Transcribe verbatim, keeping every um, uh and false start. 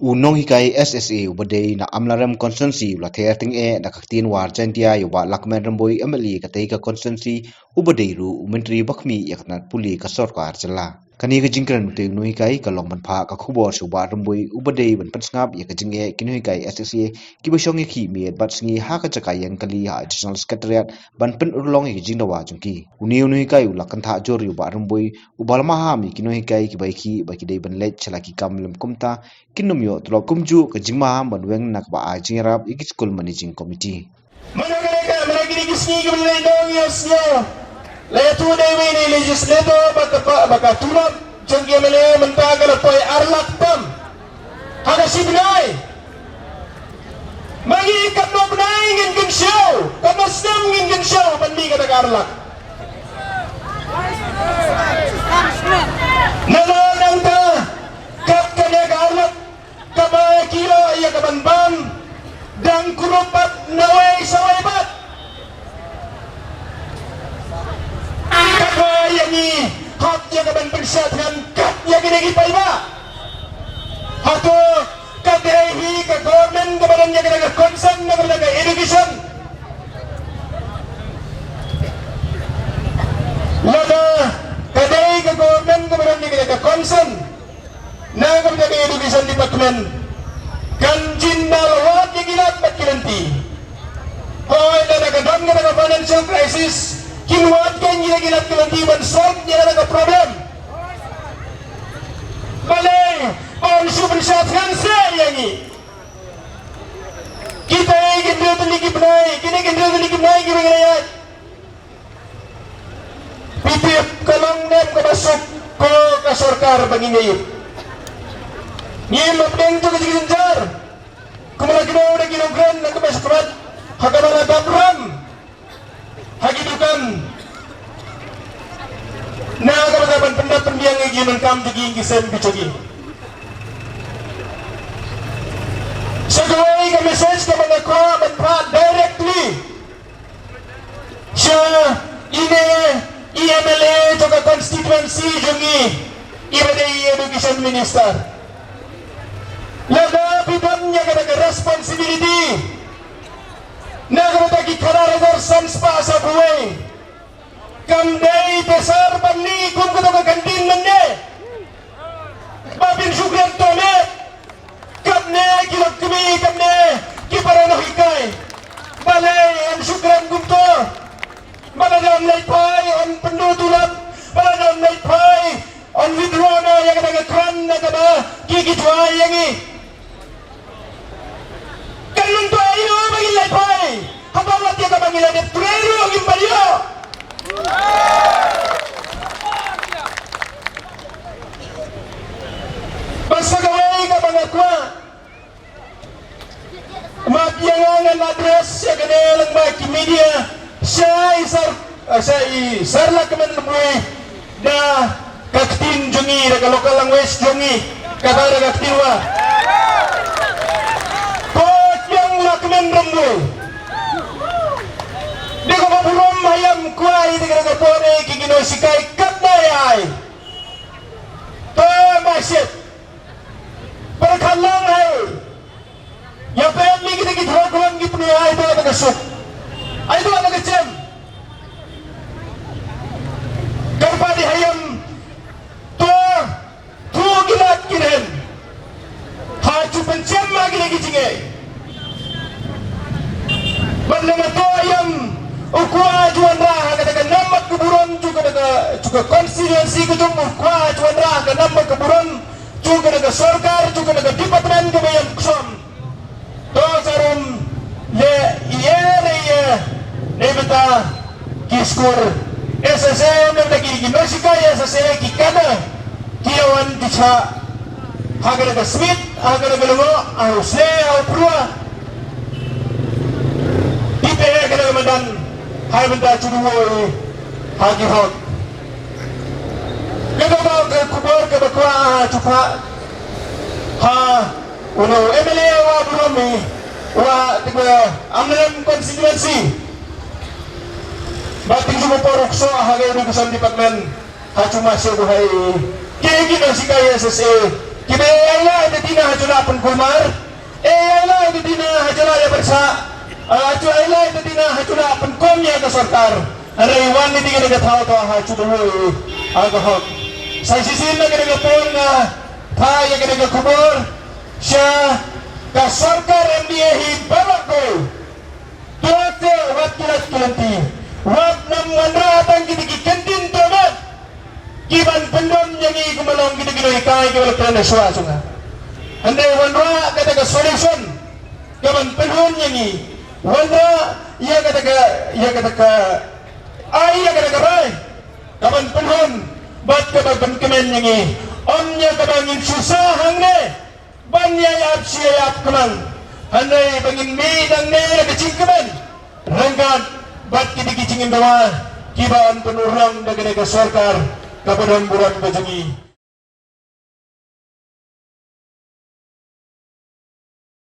U nonghikai S S A uba dei na Amlarem Constituency u la ther tyngeh da ka ktien War Jaintia ïa u Bah Lahkmen Rymbui, M L A ka tei ka constituency, uba dei ruh u Myntri ba khmih ïa ka tnat pule ka sorkar jylla. Kane ka jingkren u tei u nonghikai ka long ban phah ka khubor sha u Bah Rymbui uba dei ban pynsngap ïa ka jingeh ki nonghikai S S A kiba shong ïa ki miet bad sngi ha ka jaka ïeng kali ha Additional Secretariat ban pynurlong ïa ka jingdawa jong ki. Une u nonghikai u la kynthah jur ïa u Bah Rymbui uba la maham ïa ki nonghikai kiba ïakhih ba ki dei ban leit sha la ki kam lem kumta kin ym ïoh tlot, kumjuh ka jingmaham ban weng na kaba ai jingïarap ïa ki School Managing Committee. Mynta kane ka, mynta kine ki sngi kiba la dang ïohsngew, la ïathuh da iwei na i legislator ba ka, ba ka tulop jong ki M L A mynta ka la poi ar lak tam ha ka shi bnai. Ma ngi katno bnai ngin kynshew, katno snem ngin kynshew ban mih kata ka ar lak? Nalor nangta, kat kane ka ar lak kaba ki ïoh ïa ka ban bam dang kurup pat nawei sawei pat. Kaba ïa ngi hap ïa ka ban pynshad ngan kat ïa kine ki paidbah. Hato ka dei hi ka government kaba don ïa kane ka concern na ka bynta ka education? Lada ka dei ka government kaba don ïa kane ka concern na ka bynta ka education department, kan jin da la wad ïa ki lad bad ki lynti. Hooid, lada ka don kata ka financial crisis, kin wad kein ïa ki lad ki lynti ban solve ïa kata ka problem. Balei ban shu pynshad ngan seh ïa ngi? Kita ki hynriew tylli ki bnai, kine ki hynriew tylli ki bnai kiba ngi la ïaid. Phi tip ka long ne em kaba suk ko ka sorkar ba ngin ïa ïoh? Ngim hapdeng jong ka jingjynjar. Kumba la kdew da ki nongkren na ka bynta shakhmat, ha kaba la dap ram ha ki dukan, na ka bynta ban pyndap pynbiang ïa ki jingdonkam jong ki, ki sem ki jong ki. Sa kawei ka message kaba nga kwah ban phah directly sha ine i M L A jong ka constituency jong ngi, iba dei i Education Minister. Lada phi don ïa kata ka responsibility na ka bynta ki khadar hajar san spah sabwei, kam dei te sar ban leh kum kato ka canteen mynne ba phin shu kren to ne. Katne ki lok kmie, katne ki para nonghikai. Balei yn shu kren kumto? Ba lada ym leit phai yn pynduh tulop, ba lada ym leit phai yn withdraw noh ïa kata ka grant na kaba ki, ki ju ai ïa ngi. Kan mynta ïa ba ngin leit phai, haba wat ïa kaba ngin leit trei ruh ngim pat ïoh. Bad sa kawei kaba nga kwah, ma phi ïa nga ngan address ïa kane lyngba ki media, sha i Sar, sha i Sar Lahkmen Rymbui da ka ktien jong ngi, da ka local language jong ngi, kata da ka ktien Wa. Ko Jiang Lahkmen Rymbui, dei ko ba burom ha ïam kwai, dei ka da ka pore ki, ki nongsikai katno ïa ai. To ma shit. Pyrkhat lang hai. Ïa peit mi kita ki thaw khlem ki pynïaid, ai to da ka suk, ai to da ka jem. Kyrpad ïa ha ïam, to, to ki lad ki rem. Ha ju pynjem ma kita ki jingeh. Bad lada to ïa ïam u kwah ju wanrah ha kata ka nambat ka burom jong kata ka, jong ka constituency ka jong u, kwah ju wanrah ha ka nambat ka burom jong kata ka sorkar, jong kata ka department kaba ïam ksom. To sa rum leh ïa, leh ïa, na bynta ki skur S S A, na bynta ki, ki nongsikai S S A, ki kada, ki ïa wan ki shah ha kata ka Smit, ha kata ka Lyngngoh, ha u Sle, ha u Pyrwa. Ki peit kata ka madan ha bynta shu duwai ha ki hok. Kata ka khubor kaba kwah shu phah ha uno u M L A wa burom, wa, te ka Amlarem constituency. Ba ting shu por u ksoh ha ka education department ha shu ma shu hai. Ki, ki nongsikai S S A. Kiba ïa ïaleh da dina ha jylla pynkulmar, ïa ïaleh da dina ha jylla ïa bad sah, ha jylla ïaleh da dina ha jylla pynkum ïa ka sorkar. Hynrei wan ïa kane ka thaw to ha jylla ha ka hok. Sa shisien na kane ka por nga phah ïa kane ka khubor sha ka sorkar M D A hi baroh ko. To te wat ki lait ki lynti, wat nym wanrah tang kita ki kyntien to bad ki ban pyndon ïa ngi kumba long kita ki nonghikai kiba la kren shuwa shuwa. Hynrei wanrah kata ka solution ka ban pynhun ïa ngi, wanrah ïa kata ka, ïa kata ka, ai ïa kata ka rai ka ban pynhun bad ka ban pynkmen ïa ngi. Ym ïa kaba ngin shu sah hangne ban ïa ïap shi ïa ïap kmang, hynrei ba ngin mih nangne da ka jingkmen ryngkat bad kita ki jingim dawa kiba yn pynurlong da kane ka sorkar kaba don burom ka jong ngi.